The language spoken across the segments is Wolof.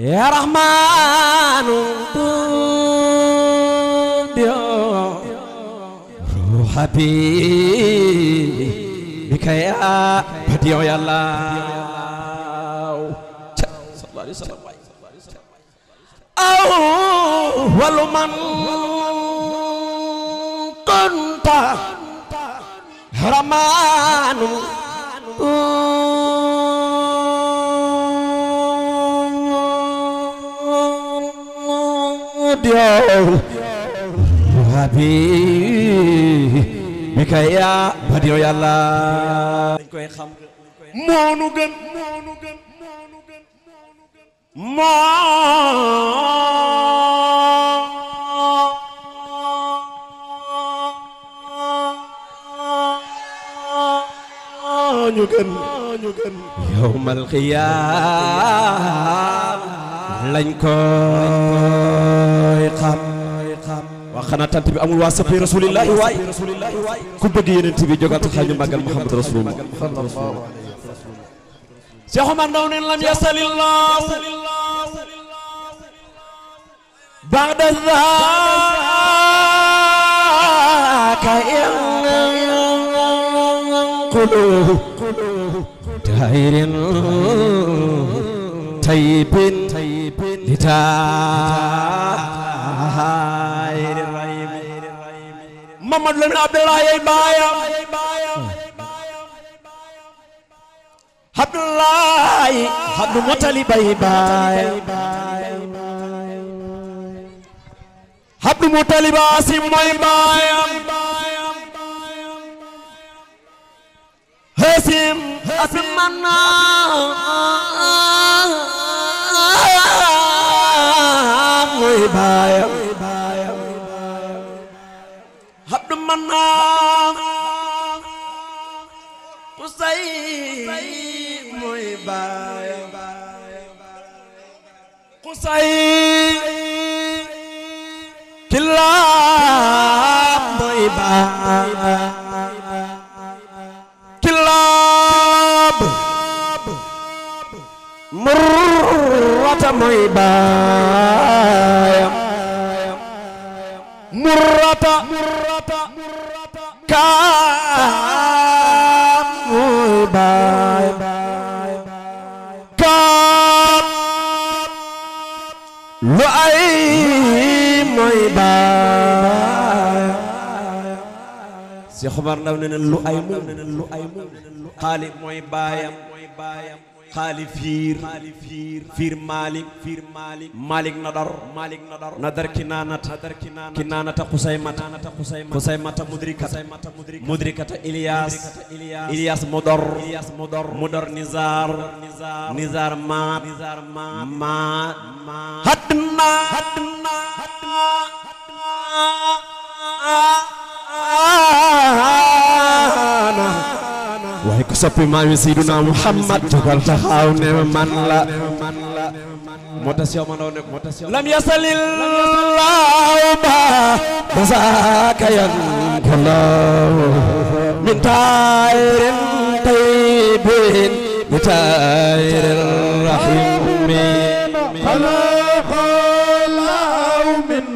يا رحمن روحي بك يا بديع يا الله صلى الله عليه وسلم أول من كنت رحمن bika ya badiyo yàlla dañ koy xam moonu gën ñu gën yawmal qiyaam lañ koy xam waa xanaa tant bi amul waa soppi rasulillahi waay ku bëgg yeneen bi jógal taxaw ñu màggal Muhammad rasulullah Cheikh Omar Ndaw ne lam yasalillahu ba'da zaaka yanqulu dairin tayyibin Mamad Lamin Abdoulaye ay baayam Abdoulaye Abdou Muttalib ay baayam Abdou Muttalib Asim mooy baayam Hasim Asim manna mooy baayam Abdou Manaf Qusay mooy baayam Qusay Kilaab mooy baayam Kilaab Murrata mooy baayam Murrata Kaab mooy baayam Kaab Lu'ay mooy baayam Cheikh Omar Ndaw nee na Lu'ay Xaalib mooy baayam Xaali fiir Malik nadar Kinaanata Xusaymata Mudrikata Ilyas Mudar Nizar Maat Hadna waaye ko soppi maami Seydina Muhammad jógal taxaw ne man la moo tax yow ma ndaw ne lam yasalillahu ba basaka yanqulu min tayrin tayyibin bi tayrir rahimin khalaqallahu min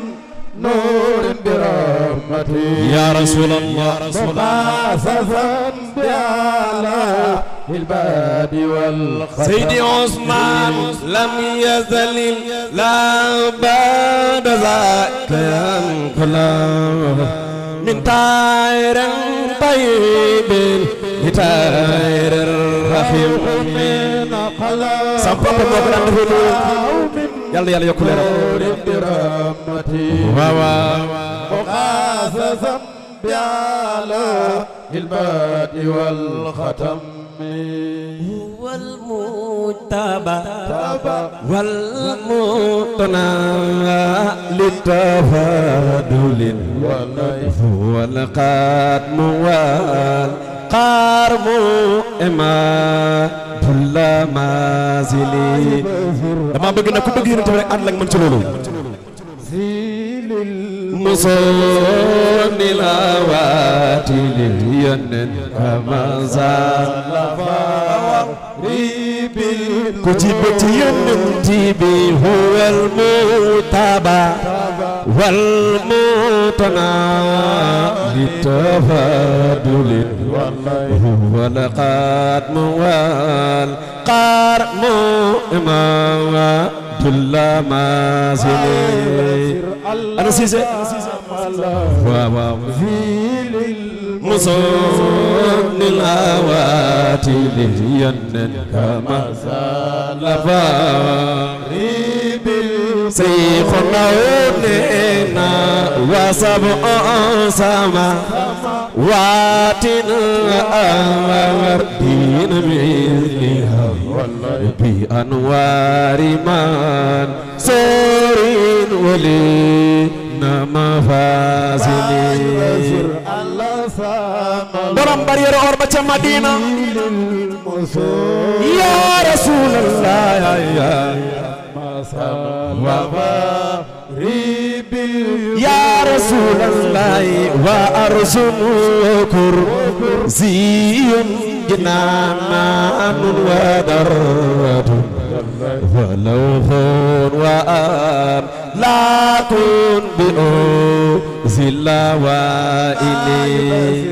nurin bi rahmati ya rasulullah البادي والخطر سيدي عثمان لم يزل لا بعد ذاك ينقل من طائر طيب لطائر الرحيم سبب مبرم يلا يلا يقول مقاسسا بعلى البادي والختم هو المجتبى والمطنى للتفاضل هو القدم والقرم إماد المازلي dama bëgg na ku bëgg yéen tamit ànd ak man ci loolu مصون الهوات للينن كما زال ريب كتبت ينتبه هو المتابع والمتنا للتفاضل هو لقد موال قارم إمام كل ما زلي أنا سيسي مصون الأواتي لينن كما سالفا سيخ نوننا وسبع سما واتن أمر دين مثلها بأنوار من سورين ولي نما فازلي برام برير أربعة مدينة يا رسول الله يا رسول الله وأرسل كرسي جنان ودرد ولو خون وآن لا كن بأوزل وإلي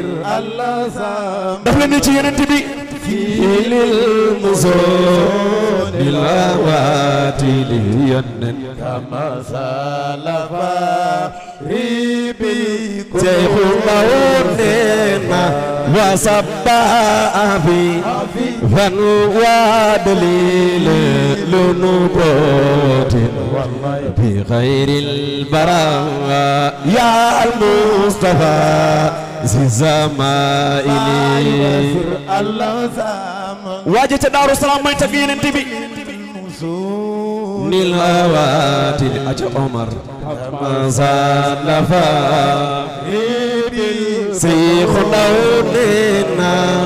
دخلني تيجي نتبي في للمزون الأواتي لينن كما سالفا ريبي سيخون لوننا وسبا في فنوا دليل لنبوت بغير البراء يا المصطفى زي زمائلي واجت دار السلام ما يتبين انتبي نلوات أجا عمر ما زالفا سيخ لوننا